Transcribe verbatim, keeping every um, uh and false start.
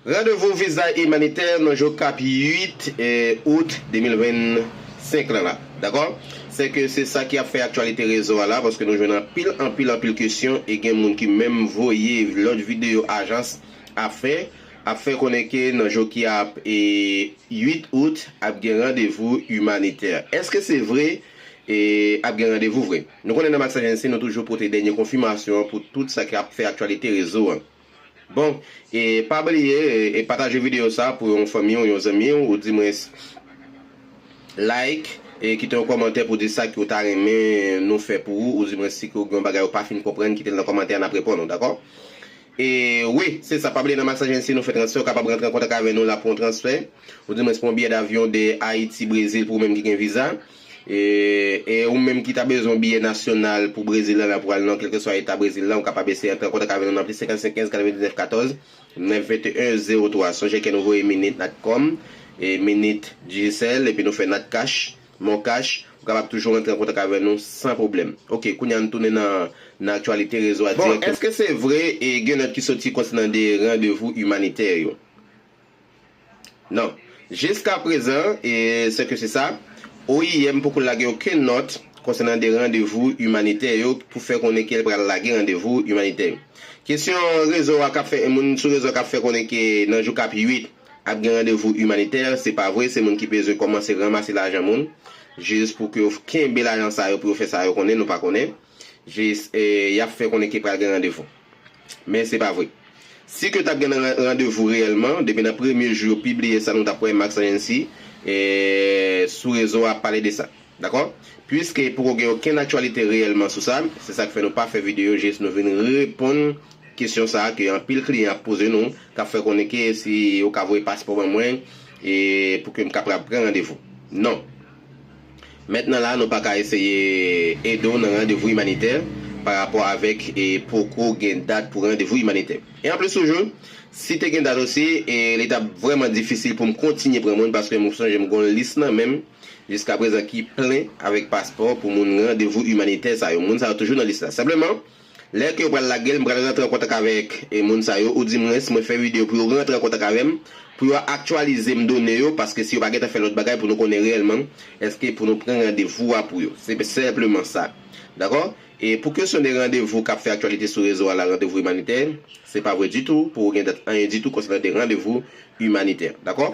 Randevou viza imanitè nan jou k ap uit, eh, out de mil vennsenk lan la. Dakò? Se ke se sa ki ap fè aktyalite rezo a la, paske nou jwenn anpil, anpil, anpil kesyon, e gen moun ki menm voye lòt videyo ajans ap fè, ap fè konnen ke nan jou ki ap, eh, uit out, ap gen randevou imanitè. Èske se vre, eh, ap gen randevou vre? Nou konnen nan Max Agency, nou toujou pote dènye konfimasyon pou tout sa ki ap fè aktyalite rezo a. Bon, e pa bliye, e, e pataje videyo sa pou yon fanmi w, yon zanmi w, ou di mwen s-, like, e kite yon kòmantè pou di sa ki w ta renmen nou fè pou ou, ou di mwen si ke w gen yon bagay ou pa fin konprann, kite l nan kòmantè a, n ap reponn ou, dakò? E wi, se sa, pa bliye nan Max Agency nou fè transfè, ou kapab rantre an kontak avè nou la pou yon transfè. Ou di mwen se pou yon biyè davyon de Ayiti, Brezil, pou ou menm ki gen viza. E, e ou menm ki ta bezwen yon biyè nasyonal pou Brezil la, la pou al nan kèlkeswa eta Brezil la, ou kapab eseye antre an kontak avè nou nan plis senkannsenk kenz katrevendiznèf katòz nèf venteyen zewo twa. Sonje ke nou voye Minit Natcom, e Minit Digicel, epi nou fè Natcash, Moncash. Ou kapab toujou rantre an kontak avè nou san pwoblèm. Ok, kounye a nou tounen nan, nan aktyalite rezo a dirèkteman. Bon, èske se vre, e gen nòt ki soti konsènan de randevou imanitè yo? Non. Jiskaprezan, e se ke se sa, O I M poko lage okenn nòt konsènan de randevou imanitè yo pou fè konnen ke l pral lage randevou imanitè yo. Kesyon rezo a k ap fè, moun sou rezo a k ap fè konnen ke nan jou k ap uit, ap gen randevou imanitè, se pa vre, se moun ki bezwen kòmanse ranmase lajan moun, jis pou ke yo kenbe lajan sa yo, pou yo fè sa yo konnen, nou pa konnen. Jis, e, y ap fè konnen ke pral gen randevou. Men se pa vre. Si ke t ap gen ran-, randevou reyèlman, depi nan premye jou yo pibliye sa, nou t ap wè Max Agency, e, sou rezo a ap pale de sa. Dakò? Piske poko gen okenn aktyalite reyèlman sou sa, se sa k fè nou pa fè videyo, jis nou vin reponn kesyon sa a ke anpil kliyan ap poze nou, k ap fè konnen ke si yo ka voye paspò ban mwen, e pou ke m kapab pran randevou. Non. Mentnan la, nou pa ka eseye ede w nan randevou imanitè pa rapò avèk, e, poko gen dat pou randevou imanitè. E anplis toujou, si te gen dat osi, e, li t ap vrèman difisil pou m kontinye pran moun, paske m sonje m gon lis nan men m. Jiskaprezan ki plen avèk paspò pou moun randevou imanitè sa yo. Moun sa yo toujou nan lis la. Senpleman, lè ke yo pral lage l, m pral rantre an kontak avèk, e, moun sa yo, oudimwens, mwen fè videyo pou yo rantre an kontak avè m, pou yo aktyalize m done yo, paske si yo pa gentan fè lòt bagay pou nou konnen reyèlman, èske pou nou pran randevou a pou yo. Se senpleman sa. Dakò? E pou kesyon de randevou k ap fè aktyalite sou rezo a la, randevou imanitè, se pa vre ditou, poko gen dat anyen ditou konsènan de randevou imanitè. Dakò?